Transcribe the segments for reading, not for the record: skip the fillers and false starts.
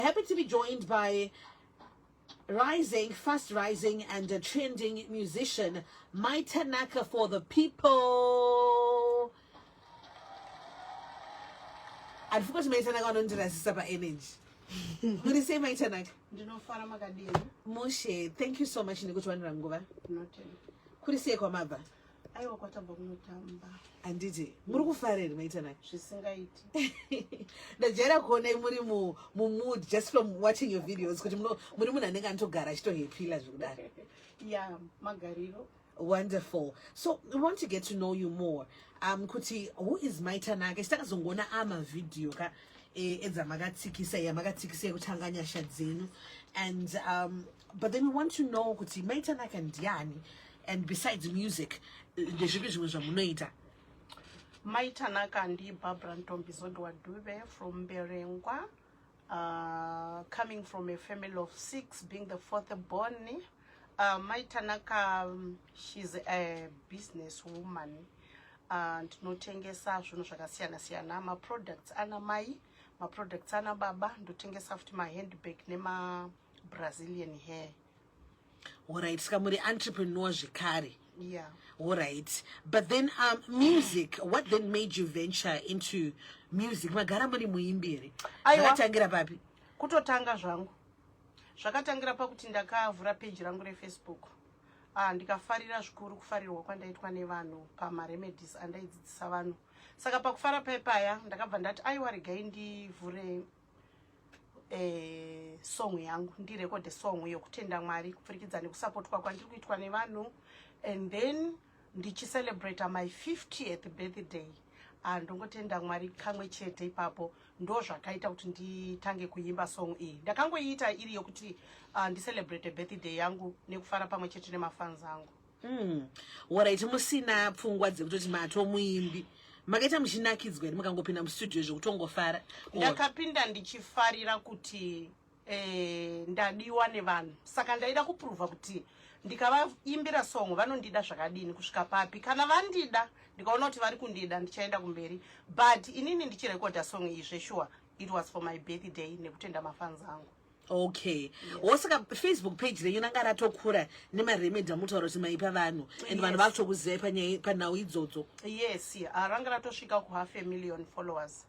Happy to be joined by rising, fast rising, and a trending musician, Mai Tanaka for the people. Handifungwa kuti Mai Tanaka vanondirasisa paenergy. Muri sei, Mai Tanaka? Ndinofara, makadini? Mushe, thank you so much nekutiwanira nguva. Ndinotenda. Kuri sei kwamabva? Aiwa, kwatabva kunotamba. Handiti muri kufara here, Mai Tanaka? Zvisingaiti. Ndajaira kuonai muri mumood just from watching your videos kuti muri munhu anenge anotogara achitohepila zvekudaro. Ya, magariro. Wonderful. So we want to get to know you more, kuti who is Mai Tanaka? Chitakazongoona amavidhiyo ka edzamakatsikisa, yamakatsikisa yekutanga, "Nyasha Dzenyu", and but then we want to know kuti Mai Tanaka ndiani, and besides music, ndezvipi zvimwe zvamunoita? Mai Tanaka ndiBarbara Ntombizodwa Dube from Mberengwa, coming from a family of six, being the fourth born. Mai Tanaka, she's a business woman. Ndinotengesa zvinhu zvakasiyana siyana, maproducts ana mai, maproducts ana baba. Ndotengesa futi mahandbag nemaBrazilian hair. Alright, saka muri entrepreneur zvekare? Yeah. Alright, but then music, what then made you venture into music? Magara muri muimbi here? Aiwa. Zvakatangira papi? Kutotanga zvangu zvakatangira pakuti ndakavhura peji rangu reFacebook. Ndikafarira zvikuru kufarirwa kwandaitwa nevanhu pamaremedies andaidzidzisa vanhu. Saka pakufara paipaya ndakabva ndati, aiwa, regai ndivhure song yangu, ndirekodhe song yokutenda Mwari kupfurikidza nekusapotwa kwandiri kuitwa nevanhu, and then ndichicelebrata my 50th birthday. Ndongotenda Mwari kamwe chete ipapo. Ndo zvakaita kuti nditange kuimba song iyi. Ndakangoiita iri yokuti ndicelebrate birthday yangu nekufara pamwe chete nemafans angu. Alright, musina pfungwa dzekutoti matomuimbi, makaita muchinakidzwa here mukangopinda mustudio zvekutongofara? Ndakapinda ndichifarira kuti ndadiwa nevanhu, saka ndaida kuprova kuti ndikavaimbira song vanondida zvakadini, kusvika papi. Kana vandida, ndikaona kuti vari kundida, ndichaenda kumberi. But inini ndichirekodha song iyi, zvesure it was for my birthday nekutenda mafans angu. Okay, wosaka Facebook page renyu ranga ratokura nemaremedi amutaura kuti maipa vanhu, and vanhu vakutokuzivai panhau idzodzo? Yes, ranga ratosvika kuhalf a million followers.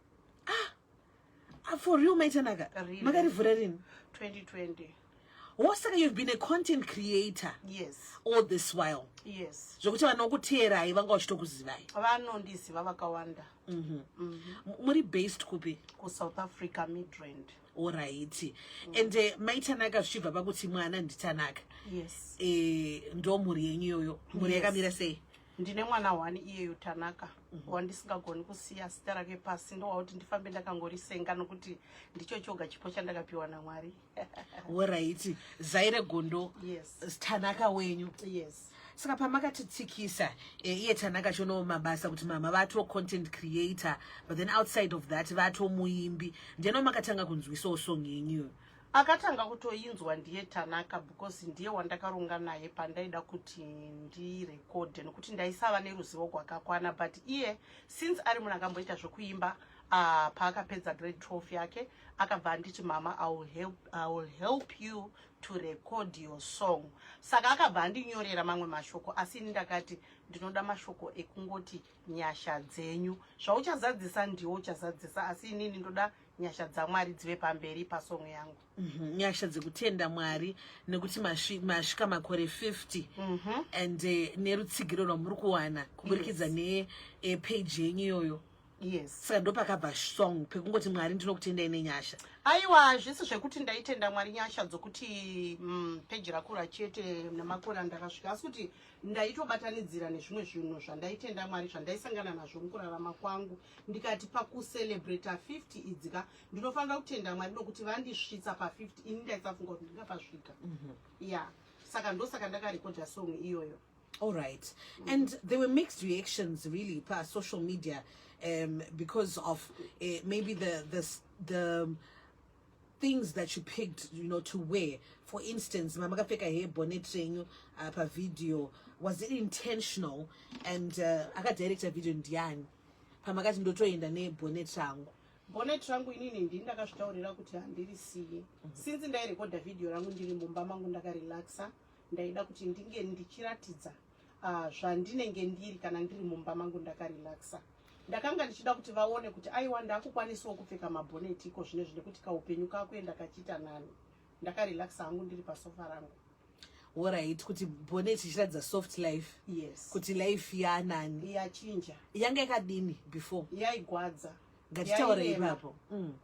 Ah, for real, Mai Tanaka? Really. Makarivhura rini? 2020. Wosaka you've been a content creator Yes. all this while? Yes. Zvokuti vanokuteerai vanga vachitokuzivai? Vanondiziva vakawanda. Muri based kupi? KuSouth Africa, Midrand. Alright, and Mai Tanaka, zvichibva pakuti mwana ndiTanaka, Yes. Ndo mhuri yenyu iyoyo? Mhuri Yes. yakamira sei? Ndine mwana one, iyeyo Tanaka, wandisingagoni kusiya zita rake pasi. Ndowakuti ndifambe ndakangorisenga nokuti ndicho choga chipo chandakapiwa naMwari. Alright, zai regondo. Yes. Tanaka wenyu? Yes. Saka pamakatitsikisa, iye Tanaka chono mabasa kuti mama vato content creator, but then outside of that vato muimbi, ndiano makatanga kunzwisawo song yenyu? Akatanga kutoinzwa ndiye Tanaka, because ndiye wandakaronga naye pandaida kuti ndirekodhe, nokuti ndaisava neruzivo rwakakwana. But iye, since ari munhu akamboita zvekuimba, paakapedza grade 12 yake akabva anditi, "Mama, I will help you to record your song." Saka akabva andinyorera mamwe mashoko, asi ini ndakati ndinoda mashoko ekungoti "Nyasha dzenyu". Zvauchazadzisa ndiwo uchazadzisa, asi inini ndoda nyasha dzaMwari dzive pamberi pasong yangu. Nyasha dzekutenda Mwari nekuti masvika makore 50 and nerutsigiro rwamuri kuwana kuburikidza nepage yenyu iyoyo. Yes. Saka ndo pakabva song pekungoti, "Mwari, ndinokutendai nenyasha." Aiwa, hazvisi zvekuti ndaitenda Mwari nyasha dzokuti peji rakura chete nemakore andakasvika, asi kuti ndaitobatanidzira nezvimwe zvinhu zvandaitenda Mwari zvandaisangana nazvo mukurarama kwangu. Ndikati pakucelebrata 50 idzika, ndinofanira kutenda Mwari nokuti vandisvitsa pa50. Ini ndaisafunga kuti ndingapasvika. Ya, saka ndosaka ndakarekodha song iyoyo. All right. And there were mixed reactions really per social media because of maybe the things that you picked to wear. For instance, mamakapfeka hair bonnet renyu pa video. Was it intentional? And akadirector video ndiani? Pamakati ndotoenda nebonnet rangu. Bonnet rangu inini ndini ndakazvitaurira kuti handirisiyi. Since ndairekodha vhidhiyo rangu ndiri mumba mangu ndakarelaxa, ndaida kuti ndinge ndichiratidza zvandinenge ndiri kana ndiri mumba mangu ndakarelaxa. Ndakanga ndichida kuti vaone kuti aiwa, ndakukwanisawo kupfeka mabhoneti iko zvinezvi, nekuti kaupenyu kakuenda kachiita nani. Ndakarelaxa hangu ndiri pasofa rangu. Alright, kuti bonnet ichiratidza soft life. Yes. Kuti life yanani. Yachinja. Yanga yakadini before? Yaigwadza. Ngatitaure Yairema. ipapo.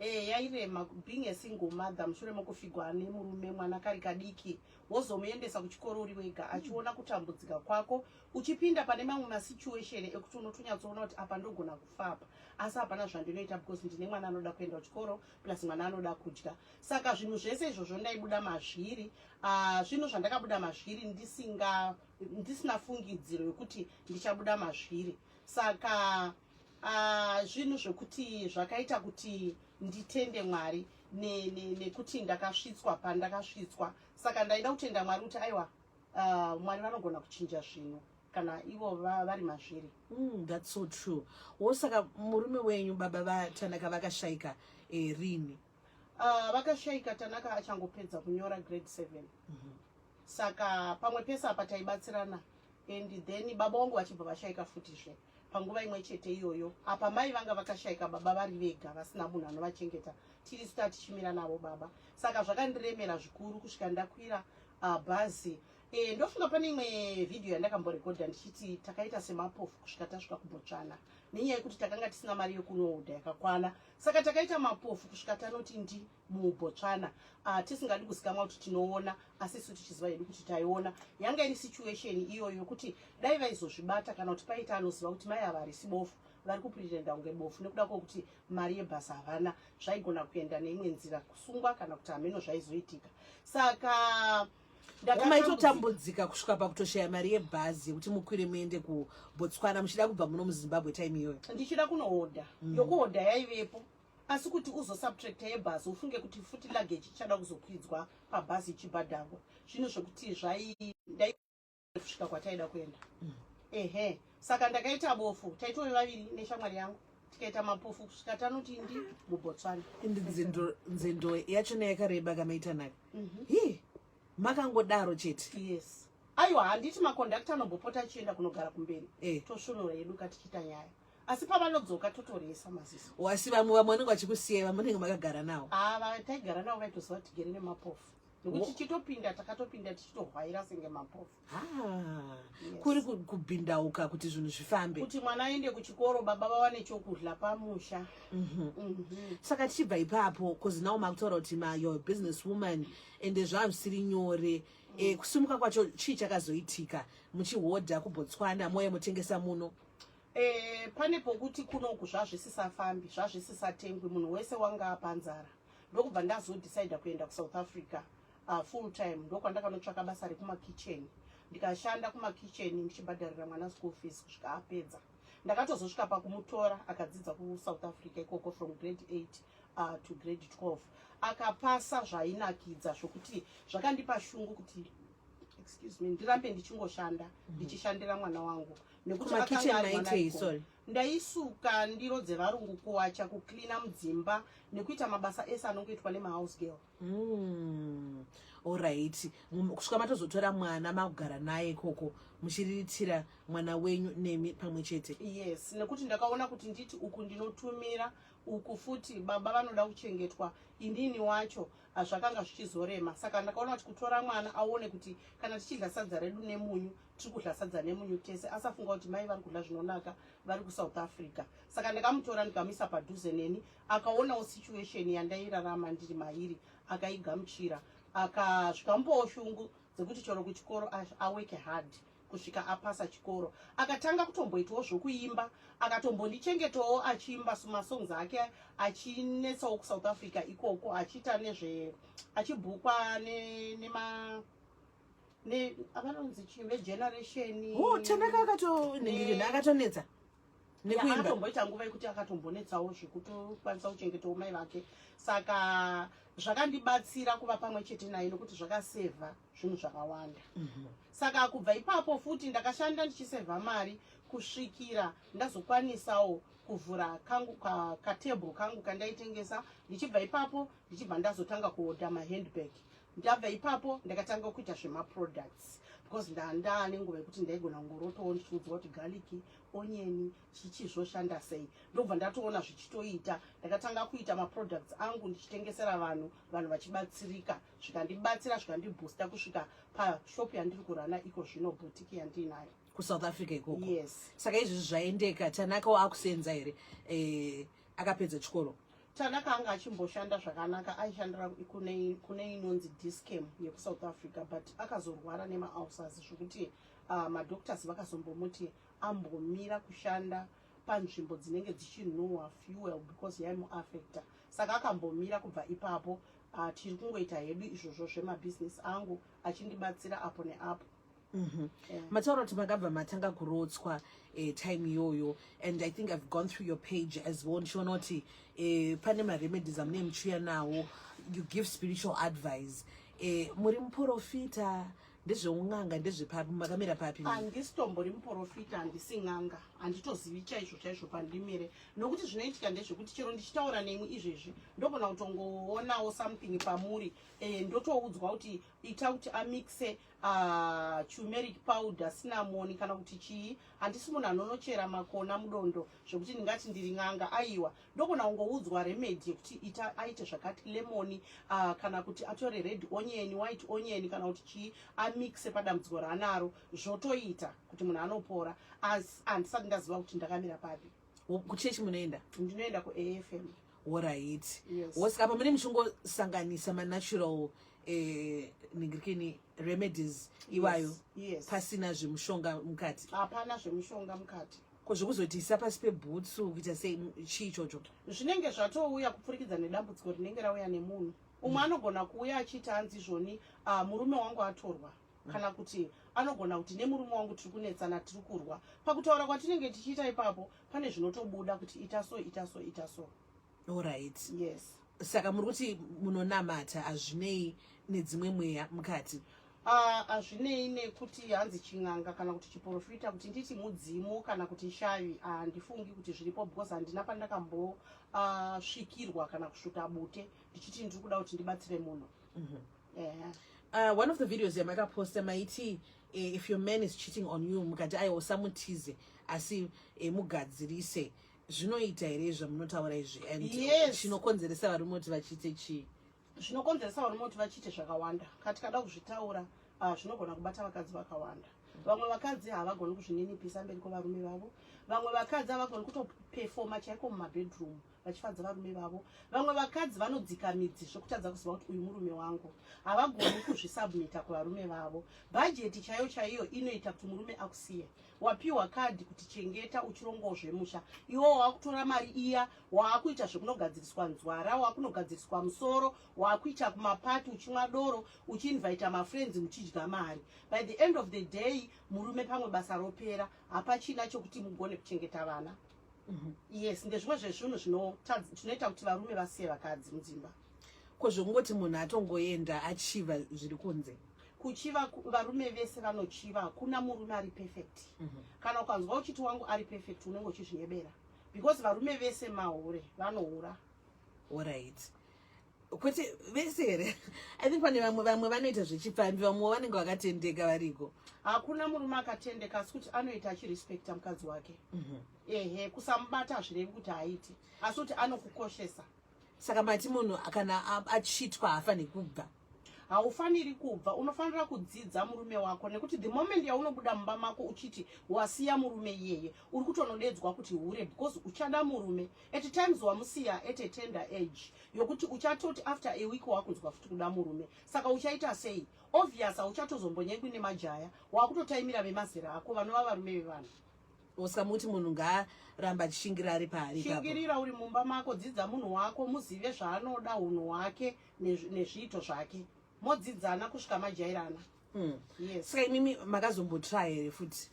Yairema being a single mother mushure mekufigwa nemurume, mwana kari kadiki, wozomuendesa kuchikoro uri wega, achiona kutambudzika kwako, uchipinda pane mamwe masituation ekuti unotonyatsoona kuti apa ndogona kufa apa, asi hapana zvandinoita because ndine mwana anoda kuenda kuchikoro, plus mwana anoda kudya. Saka zvinhu zvese izvozvo ndaibuda mazviri. Zvinhu zvandakabuda mazviri ndisina fungidziro yekuti ndichabuda mazviri. Saka zvinhu zvekuti zvakaita kuti nditende Mwari nekuti ndakasvitswa pandakasvitswa. Saka ndaida kutenda Mwari kuti aiwa, Mwari vanogona kuchinja zvinhu kana ivo vari mazviri. That's so true. Wo saka murume wenyu, baba vaTanaka, vakashaika rini? Vakashaika Tanaka achangopedza kunyora grade 7. Saka pamwe pese apa taibatsirana, and then baba vangu vachibva vashaika futizve panguva imwe chete iyoyo. Apa mai vanga vakashaika, baba vari vega vasina munhu anovachengeta, tiri suta tichimira navo baba. Saka zvakandiremera zvikuru kusvika ndakwira bhazi. Ndofunga pane imwe vhidhiyo yandakamborekodha ndichiti takaita semapofu kusvika tasvika kuBotswana, nenyaya yekuti takanga tisina mari yekunohodha yakakwana. Saka takaita mapofu kusvika tanoti ndi muBotswana, tisingadi kuzikamwa kuti tinoona, asi isu tichiziva hedu kuti taiona. Yanga iri situation iyoyo yokuti dai vaizozvibata kana kuti paita anoziva kuti mai ava harisi bofu, vari kupretenda kunge bofu nekuda kwokuti mari yebhasi havana, zvaigona kuenda neimwe nzira, kusungwa kana kuti hameno zvaizoitika. Saka ndakatambudzika. Maitotambudzika kusvika pakutoshaya mari yebhazi yekuti mukwire muende kuBotswana, muchida kubva muno muZimbabwe time iyoyo? Ndichida kunohodha. Yokuhodha yaivepo, asi kuti uzosubtracta yebhazi, ufunge kuti futi luggage ichada kuzokwidzwa pabhazi ichibhadharwa, zvinhu zvekuti zvai ndai kusvika kwataida kuenda. Ehe, saka ndakaita bofu. Taitove vaviri neshamwari yangu, tikaita mapofu kusvika tanoti ndi muBotswana. Ende nzendo yachona yakareba kamaita Hi, makangodaro chete? Yes, aiwa, handiti makondakta anombopota achienda kunogara kumberi? Tosvunura yedu katichiita nyaya, asi pavanodzoka totoresa maziso. Asi vamwe vanenge vachikusiyai, vamunenge makagara navo? Ava taigara navo vaitoziva kuti tigere nemapofu, nekuti tichitopinda takatopinda tichitohwaira senge mapofu. Ah, Yes. kuri kubhindauka kuti zvinhu zvifambe. Kuti mwana aende kuchikoro, baba vawane chokudla pamusha. Saka tichibva ipapo, cause now makutaura kuti you're a business woman, ende zvazvisiri nyore. Kusimuka kwacho, chii chakazoitika muchihodha kuBotswana, moya mutengesa muno? Pane pokuti kunoku zvazvisisafambi, zvazvisisatengwi, munhu wese wanga apanzara. Ndokubva ndazodecida kuenda kuSouth Africa full time. Ndokwandakanotsvaka basa rekumakicheni, ndikashanda kumakicheni ndichibhadharira mwana school fees kusvika apedza. Ndakatozosvika pakumutora akadzidza kuSouth Africa ikoko from grade 8 to grade 12, akapasa zvainakidza, zvokuti zvakandipa shungu kuti, excuse me, ndirambe ndichingoshanda, ndichishandira mwana wangu, nekuti Kumakitchen akanga ari mwana maitei? aigona. Sorry. Ndaisuka ndiro dzevarungu, kuwacha, kuklina mudzimba nekuita mabasa ese anongoitwa nemahouse girl. Alright, kusvika matozotora mwana, makugara naye ikoko, muchiriritira mwana wenyu nemi pamwe chete? Yes, nekuti ndakaona kuti nditi uku ndinotumira, uku futi baba vanoda kuchengetwa, inini wacho zvakanga zvichizorema. Saka ndakaona kuti kutora mwana aone kuti kana tichidya sadza redu nemunyu, tiri kudya sadza nemunyu tese, asafunga kuti mai vari kudya zvinonaka vari kuSouth Africa. Saka ndakamutora ndikamuisa padhuze neni, akaonawo situation yandairarama ndiri mairi, akaigamuchira, akazvikamupawo shungu dzekuti chero kuchikoro aworke hard kusvika apasa chikoro. Akatanga kutomboitawo zvokuimba, akatombondichengetawo achiimba masongs ake, achinetsawo kuSouth Africa ikoko, achiita nezve achibhukwa nema ne avanonzi chii, vegeneration. Oh, Tanaka akatonetsa nekuimba. Akatomboita nguva yekuti akatombonetsawo zvekutokwanisa kuchengetawo mai vake. Saka zvakandibatsira kuva pamwe chete naye nokuti zvakasevha zvinhu zvakawanda. Saka kubva ipapo futi ndakashanda ndichisevha mari kusvikira ndazokwanisawo. Kuvhura kangu katable kangu kandaitengesa. Ndichibva ipapo, ndichibva ndazotanga kuodha mahandbag. Ndabva ipapo, ndakatanga kuita zvemaproducts because ndandaa nenguva yekuti ndaigona kungorotowo ndichiudzwa kuti garlic, onion, chichi zvoshanda sei. Ndobva ndatoona zvichitoita. Ndakatanga kuita maproducts angu ndichitengesera vanhu, vanhu vachibatsirika. Zvikandibatsira, zvikandiboosta kusvika pashop yandiri kurana iko zvino, boutique yandiinayo. KuSouth Africa ikoko? Yes. Saka izvizvi zvaendeka, Tanakawo akusenza here? Akapedza chikoro? Tanaka anga achimboshanda zvakanaka. Aishandira kune inonzi Discam yekuSouth Africa, but akazorwara nemaulcers zvokuti madoctors vakazombomuti ambomira kushanda panzvimbo dzinenge dzichinhuhwa fuel because yaimuafecta. Saka akambomira. Kubva ipapo, tiri kungoita hedu izvozvo zvemabhizinesi angu, achindibatsira apo neapo. Yeah. Mataura kuti makabva matanga kurotswa time iyoyo, and I think I've gone through your page as well, ndichiona kuti pane maremedies amunee muchiuya nawo. You give spiritual advice. Muri muprofita? Ndezveun'anga? Ndezvepapi? Makamira papi? Handisitombori muprofita, handisi n'anga, handitozivi chaizvo chaizvo pandimire, nokuti zvinoitika ndezvekuti chero ndichitaura nemwi izvezvi, ndogona kutongoonawo something pamuri, ndotoudzwa kuti ita kuti amixe turmeric powder, cinnamon kana kuti chii. Handisi munhu anonochera makona mudondo zvekuti ndingati ndiri n'anga, aiwa. Ndogona kungoudzwa remedy yekuti ita aite zvakati, lemon, kana kuti atore red onion, white onion, kana kuti chii, amixe padambudziko raanaro, zvotoita kuti munhu anopora. Asi handisati ndaziva kuti ndakamira papi. Kuchechi munoenda? Ndinoenda kuAFM. Alright. Yes. Wosaka apa mune muchingosanganisa manatural ningirikini remedies iwayo? Yes. Pasina zvemushonga mukati? Hapana zvemushonga mukati. Ko zvekuzoti isa pasi pebhutsu, kuita sei, chii ichocho? Zvinenge zvatouya kupfurikidza nedambudziko rinenge rauya nemunhu. Umwe anogona kuuya achiti hanzi zvoni, murume wangu atorwa, kana kuti anogona kuti nemurume wangu tiri kunetsana, tiri kurwa. Pakutaura kwatinenge tichiita ipapo, pane zvinotobuda kuti ita so, ita so, ita so. Alright. Yes. Saka muri kuti munonamata, hazvinei nedzimwe mweya mukati? Hazvinei nekuti hanzi chin'anga kana kuti chiprofita, kuti nditi mudzimu kana kuti shavi, handifungi kuti zviripo because handina pandakambosvikirwa kana kusvuta bute ndichiti ndiri kuda kuti ndibatsire munhu. Ehe. One of the videos yamakaposta, maiti if your man is cheating on you, mukati aiwa, usamutize, asi mugadzirise. Zvinoita here zvamunotaura izvi? And Yes. chinokonzeresa varume kuti vachiite chii? Zvinokonzeresa varume kuti vachiite zvakawanda. Katikada kuzvitaura, zvinogona kubata vakadzi vakawanda. Vamwe vakadzi havagoni kuzvininipisa mberi kwevarume vavo. Vamwe vakadzi havagoni kutopefoma chaiko mumabedroom vachifadza varume vavo. Vamwe vakadzi vanodzika midzi zvokutadza kuziva kuti uyu murume wangu. Havagoni kuzvisubmita kuvarume vavo. Bhajeti chaiyo chaiyo inoita kuti murume akusiye. Wapiwa kadhi kuti chengeta uchirongawo zvemusha, iwo wakutora mari iya, waakuita zvekunogadziriswa nzwara, waakunogadziriswa musoro, waakuita kumapati uchimwa doro, uchiinvita mafriends, muchidya mari. By the end of the day, murume pamwe basa ropera, hapachina chokuti mugone kuchengeta vana. Yes, ndezvimwe zvezvinhu zvinoita kuti varume vasiye vakadzi mudzimba. Ko zvekungoti munhu atongoenda achiva zviri kunze? Kuchiva, varume vese vanochiva. Hakuna murume ari perfect. Kana ukanzwa uchiti wangu ari perfect, unenge uchizvinyebera because varume vese mahure, vanohura. Alright, kwete vese here? I think pane vamwe vanoita zvechipfambi, vamwe vanenge vakatendeka variko. Hakuna murume akatendeka, asi kuti anoita achirespekta mukadzi wake. Ehe, kusamubata hazvirevi kuti haaiti, asi kuti anokukoshesa. Saka mati munhu kana achitwa haafaniri kubva? Haufaniri kubva. Unofanira kudzidza murume wako, nekuti the moment yaunobuda mumba mako uchiti wasiya murume iyeye, uri kutonodedzwa kuti hure, because uchada murume. At times wamusiya at a tender age yokuti uchatoti after a week wakunzwa futi kuda murume. Saka uchaita sei? Obvious, hauchatozombonyengwi nemajaya, wakutotaimira vemazera ako vanova varume vevanhu. Saka muti munhu ngaaramba achishingira ari paari ipapo? Shingirira uri mumba mako. Dzidza munhu wako, muzive zvaanoda, unhu hwake nezviito zvake, modzidzana kusvika majairana. Yes. Saka imimi makazombotry here futi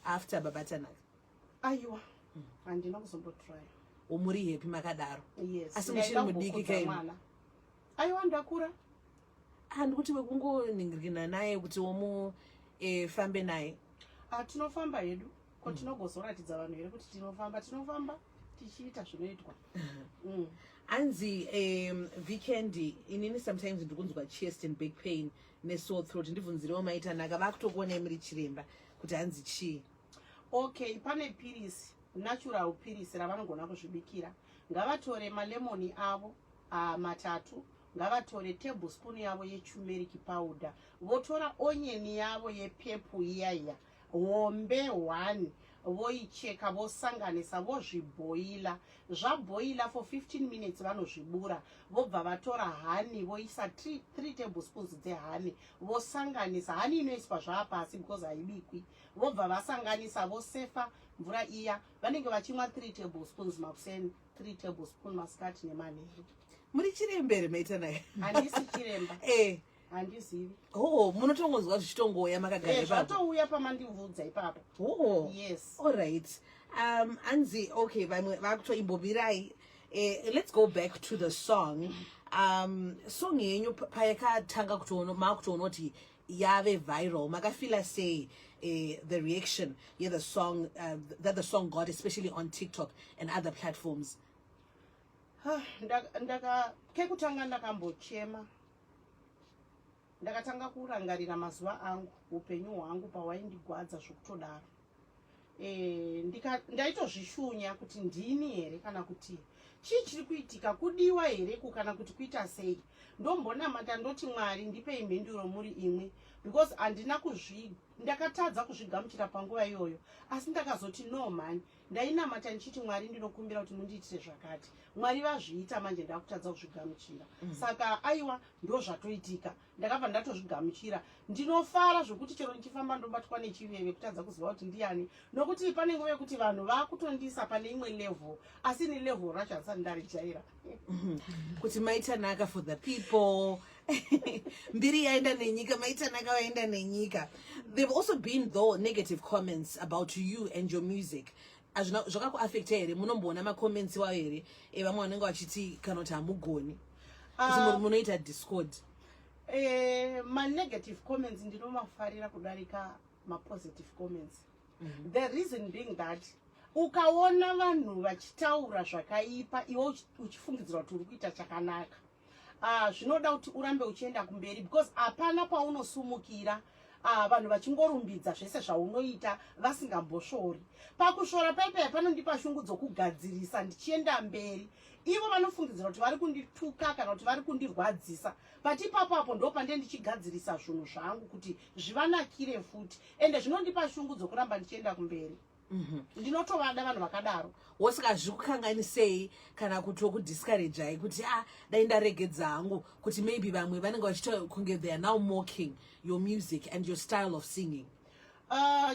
after baba Tanaka? Aiwa, handina kuzombotry. Muri happy makadaro? Yes. Asi muchiri mudiki Ndaida kaini? mwana. Aiwa, ndakura. Handikuti wekungoningirikina naye kuti womu fambe naye? Ah, tinofamba hedu. Ko tinogozoratidza vanhu here kuti tinofamba? Tinofamba. Tichiita zvinoitwa. Anzi weekend inini sometimes ndikunzwa chest and back pain nesore throat. Ndibvunzirewo Maitanaka, vakutokuonai muri chiremba, kuti hanzi chii? Okay, pane pirisi, natural pirisi ravanogona kuzvibikira. Ngavatore malemoni avo matatu, ngavatore tablespoon yavo yeturmeric powder, votora onion yavo yepurple iya iya hombe 1, voicheka, vosanganisa, vozvibhoila. Zvabhoila for 15 minutes, vanozvibura, vobva vatora honey, voisa 3 tablespoons dzehoney, vosanganisa. Honey inoiswa zvaapasi because haibikwi. Vobva vasanganisa, vosefa mvura iya. Vanenge vachimwa 3 tablespoons makuseni, 3 tablespoon masikati nemanheru. Muri chiremba here, Maitanaka? Handisi chiremba. Handizivi. Oh, munotongonzwa zvichitongouya makagara ipapo? Zvatouya pamandibvudza ipapo. Oh. Yes. Alright. Anzi okay, vamwe vakutoimbomirai. Let's go back to the song. Song yenyu payakatanga kutoona, makutoona kuti yave viral, makafila sei the reaction, yeah, the song that the song got, especially on TikTok and other platforms? Ah, ndaka kekutanga ndakambochema. Ndakatanga kurangarira mazuva angu, upenyu hwangu pawaindigwadza zvokutodaro. Ndaitozvishunya kuti ndini here kana kuti chii chiri kuitika, kudiwa here ku kana kuti kuita sei. Ndombonamata, ndoti, "Mwari, ndipei mhinduro muri imwe," because handina kuzvi ndakatadza kuzvigamuchira panguva iyoyo. Asi ndakazoti, "No mani." Ndainamata ndichiti, "Mwari, ndinokumbira kuti mundiitire zvakati." Mwari vazviita, manje ndakutadza kuzvigamuchira. Saka aiwa, ndo zvatoitika. Ndakabva ndatozvigamuchira. Ndinofara zvokuti chero ndichifamba ndobatwa nechiveve, kutadza kuziva kuti ndiani, nokuti pane nguva yekuti vanhu vaakutondisa pane imwe level, asi ni level racho handisati ndarijaira. Kuti Maitanaka for the people, mbiri yaenda nenyika, Maitanaka vaenda nenyika. There have also been, though, negative comments about you and your music. Hazvina zvakakuafecta here? Munomboona macomments iwayo here, evamwe vanenge vachiti kana kuti hamugoni, kuti munoita discord? Manegative comments ndinomafarira kudarika mapositive comments. The reason being that ukaona vanhu vachitaura zvakaipa, iwe uchifungidzira kuti uri kuita chakanaka, zvinoda kuti urambe uchienda kumberi, because hapana paunosumukira vanhu vachingorumbidza zvese zvaunoita vasingambosvori. Pakusvora paipaya panondipa shungu dzokugadzirisa ndichienda mberi. Ivo vanofungidzira kuti vari kundituka kana kuti vari kundirwadzisa, but ipapo apo ndo pandee ndichigadzirisa zvinhu zvangu kuti zvivanakire futi, ende zvinondipa shungu dzokuramba ndichienda kumberi. Ndinotovada vanhu vakadaro. Wosaka zvikukanganisei kana kuti wokudiscouragei kuti, "Ah, dai ndaregedza hangu," kuti maybe vamwe vanenge vachiita kunge they are now mocking your music and your style of singing?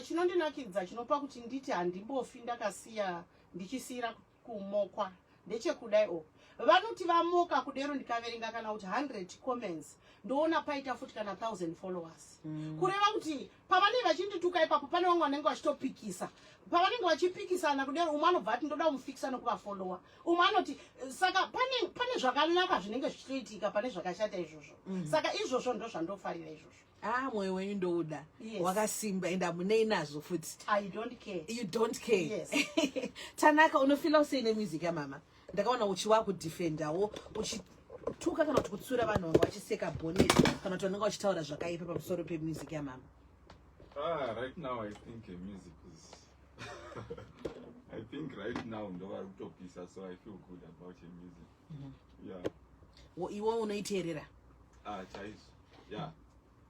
Chinondinakidza, chinopa kuti nditi handimbofi ndakasiya ndichisiyira kumokwa, ndechekudai o vanoti vamoka kudero, ndikaverenga kana kuti 100 comments, ndoona paita futi kana 1000 followers. Kureva kuti pavanenge vachindituka ipapo, pane vamwe vanenge vachitopikisa. Pavanenge vachipikisana kudero, umwe anobva ati, "Ndoda kumufikisa nokuvafolowa." Umwe anoti, saka pane zvakanaka zvinenge zvichitoitika pane zvakashata izvozvo. Saka izvozvo ndo zvandofarira izvozvo. Ah, mwoyo wenyu ndouda. Yes. Wakasimba, ende hamunei nazvo futi. I don't care. You don't care. Yes. Tanaka, unofila sei nemusic yamama? Ndakaona uchiwa kudefendawo, uchituka kana kuti kutsura vanhu vanga vachiseka bonnet kana kuti vanenge vachitaura zvakaipa pamusoro pemusic yamama. Ah, right now I think music is, I think right now ndo vari kutopisa, so I feel good about your music. Yeah. Iwe unoiteerera? Ah, chaizvo. Yeah.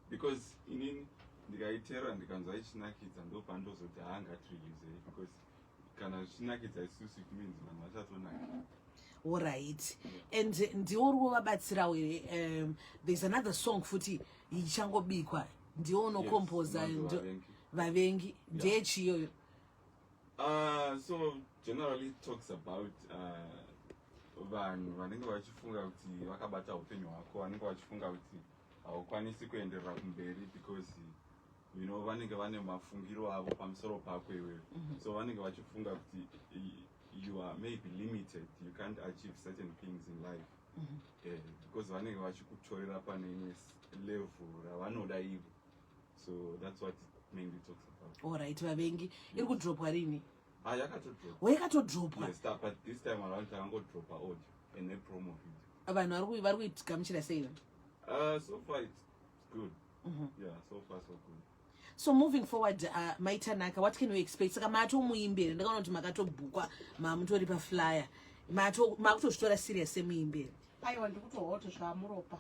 Because inini ndikaiteerera, ndikanzwa ichinakidza, ndo pandozoti haa, ngatireleasei, because kana zvichinakidza isusu, it means vanhu vachatonakira. Alright, and ndiwo uri kuvabatsirawo here? There's another song futi ichangobikwa, ndiwo unocomposa? Yes, inonzi Vavengi. Vavengi ndeyechiyoyo? So generally it talks about vanhu vanenge vachifunga kuti vakabata upenyu hwako, vanenge vachifunga kuti haukwanisi kuenderera kumberi, because vanenge vane mafungiro avo pamusoro pako iwewe. So vanenge vachifunga kuti you are maybe limited, you can't achieve certain things in life, because vanenge vachikutorera pane imwe level ravanoda ivo. So that's what it mainly talks about. Alright, Vavengi iri kudropwa rini? Ah, yakatodropa. Wayakatodropwa? Yes, but this time around takangodropa audio and a promo video. Vanhu vari kuigamuchira sei? So far it's good. Yeah, so far so good. So moving forward, Maitanaka, what can we expect? Saka matomuimberi, ndakaona kuti makatobhukwa, mamutori paflyer, makutozvitora serious semuimberi? Aiwa, ndikutohwa kuti zvamuropa.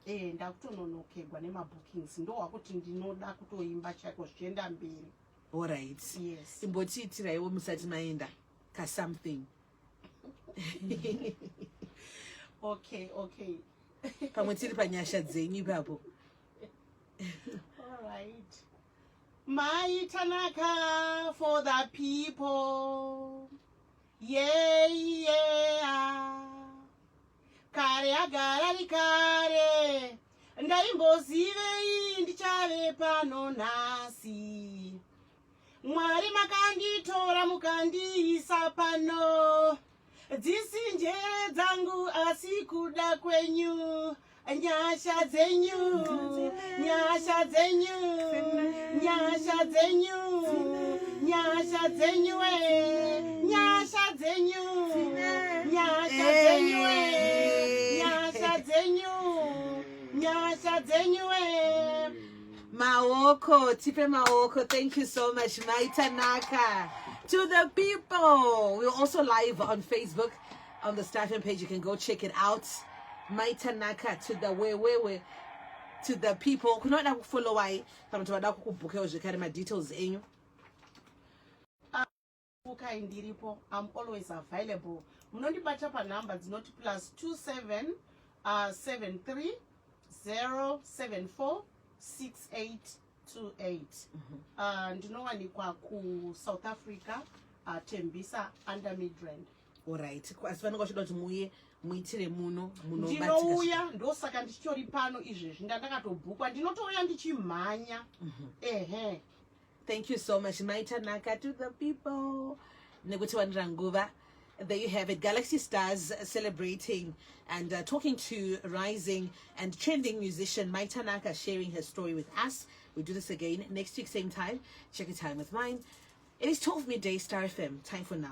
E, ndakutononokegwa nemabookings, ndohwa kuti ndinoda kutoimba chaiko zvichienda mberi. Allright. Yes. Imbotiitiraiwo musati maenda kasomething. Okay. Pamwe tiri panyasha dzenyu ipapo. Alright. Maitanaka for the people. Yeah. Kare agara kare. Ndaimbozivei ndichave pano nhasi? Mwari makanditora mukandiisa pano. Dzisi njere dzangu asi kuda kwenyu. Nyasha dzenyu, nyasha dzenyu, nyasha dzenyu, nyasha dzenyu we, nyasha dzenyu, nyasha dzenyu we, nyasha dzenyu, nyasha dzenyu we. Maoko, tipe maoko. Thank you so much, Maitanaka. To the people. We're also live on Facebook on the Star FM page. You can go check it out. Maitanaka to the we to the people. Kunoda kufollowai kana kuti vada kukubhukawo zvekare, madetails enyu? Bukai, ndiripo. I'm always available. Munondibata panhamba dzinoti +27 73 074 6828. Ndinowanikwa kuSouth Africa, Tembisa, under Midrand. Alright, asi vanenge vachida kuti muye muitire muno munobatika? Ndinouya, ndosaka ndichitori pano izvezvi, ndandakatobhukwa, ndinotouya ndichimhanya, ehe. Thank you so much, Maitanaka to the people. Nekutiwanira nguva. There you have it. Galaxy Stars celebrating and talking to rising and trending musician Maitanaka, sharing her story with us. We do this again next week, same time. Check your time with mine. It is 12 midday, Star FM. Time for now.